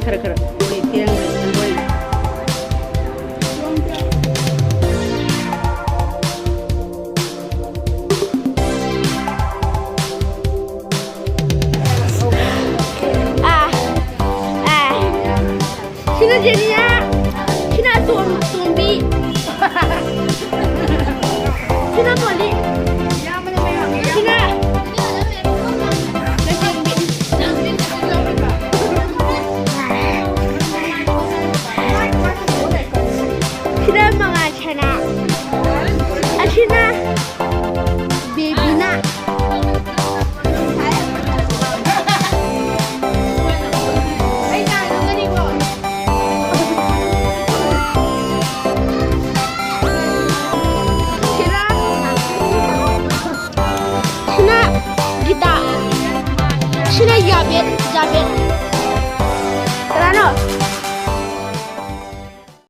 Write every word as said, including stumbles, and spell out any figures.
ꯈꯔ ꯈꯔ ꯃꯩ ꯊꯦꯡꯕ ꯂꯣꯏ꯫ ꯑꯥ, ꯑꯥ꯫ ꯁꯤꯅ ꯖꯦꯅꯤꯌꯥ, ꯁꯤꯅ ꯑꯇꯣꯝ-, ꯇꯣꯝꯕꯤ꯫ ꯁꯤꯅ ꯃꯣꯂꯤ꯫ ꯁꯤꯅ ꯂꯩꯇꯦꯡꯕꯤ꯫ ꯁꯤꯅ ꯃꯉꯥꯜ ꯁꯅꯥ꯫ ꯑꯁꯤꯅ ꯕꯦꯕꯤꯅ꯫ ꯁꯤꯅ ꯒꯤꯇꯥ꯫ ꯁꯤꯅ ꯌꯥꯕꯦꯠ, ꯌꯥꯕꯦꯠ꯫ ꯀꯅꯥꯅꯣ?